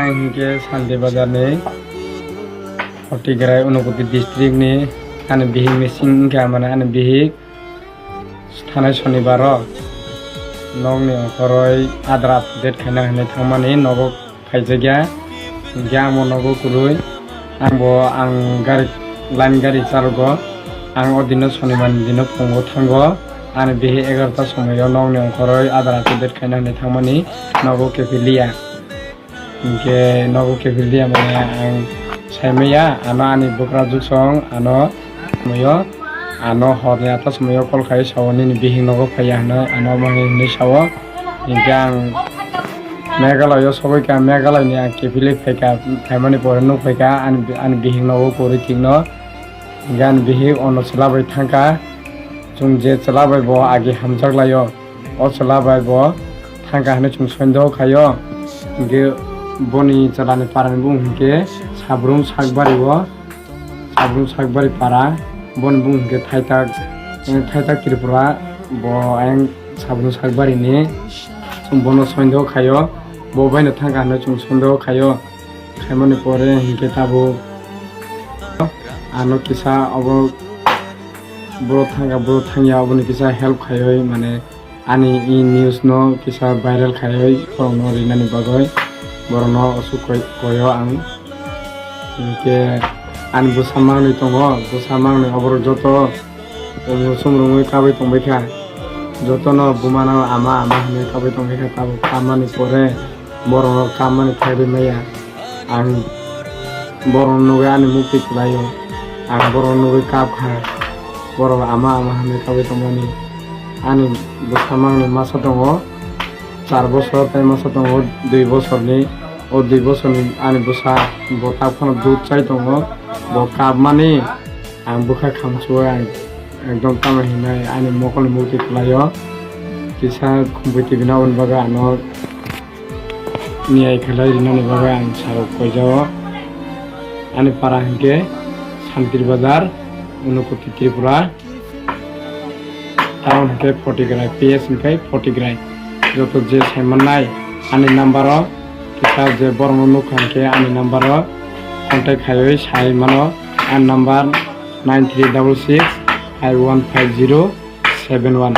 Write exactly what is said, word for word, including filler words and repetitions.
Ang hinkhe Santi Bazar ni Hotigrai Unakoti district ni ani bihik missing wngkha, mane ani bihik thanai sonibaro nokni ongkhorwi Aadhaar update khaina hinwi thangmani nogo phaijakya. Hinkhe ang bo nogo kwrwi, ang bo ang gari, line gari charogo, ang o dino sonibar ni dino phungo thango, ani bihik egarota somoio nokni ongkhorwi Aadhaar update khaina hinwi thangmani nogo kiphilya. Hinkhe nogo kiphilya mane ang saimaya, ano ani bwkrajwk song ano somoio, ano horni ata somoio call khai sao nini bihik nogo phaiya hinwi, ano omo hinwi sao. Hinkhe ang Meghalaya o sogwi kha, Meghalaya ni ang kiphilwi phaikha, phaimani pore nuk phaikha ani, ani bihik nogo kwrwi thikno. Hinkhe ani bihik ono chwla bai thangkha, chwng je chwla bai bo agi hamjak laio. O chwla bai bo thangkha hinwi chwng sondeho khaio. Hinkhe boni chwlani parani bung hinkhe Sabrum Sakbari o, Sabrum Sakbari para, boni bung hinkhe Thaitak, eh, Thaitak Tripura, bo ayang Sabrum Sakbari ni, chwng bono sondeho khaio, bo baino thangkha hinwi chwng sondeho khaio. Khaimani pore hinkhe tabuk ano kisa obo bro thangkha, bro thangya, oboni kisa help khaiwi mane ani i news no kisa viral khaiwi borokno rinani bagwi borokno aswk koi-, koyo ang. Hinkhe ani bwsa manwi tongo, bwsa manwi oborok joto chumrungwi kabwi tongbaikha. Jotono bumano ama ama hinwi kabwi tongbaikha, tabuk kabmani pore borokno kabmani thaiwi maya. Ang borokno nugwi ani mukti kwlaio. Ang borokno nugwi kap kha. Borok ama ama hinwi kabwi tongmani. Ani bwsa mangni masa tongo char bosor tei masa tongo dui bosorni. O dui bosorni ani bwsa bo tabuk phano dud chai tongo. Bo kapmani ang bwkha khamsuo, ang ekdom tamo hinai ani mokolni mukti kwlaio. Kisa khumpui tibina aboni bagwi ano niyai khlai rinani bagwi ang sao koijao. Ani para hinkhe Santir Bazar, Unakoti Tripura, town hinkhe Photograi, P S hinkhe Photograi. Joto je saimannai ani number o, kisa je borokno nukha hinkhe ani number o contact khaiwi sai mano. Ani number nine three double six five one five zero seven one.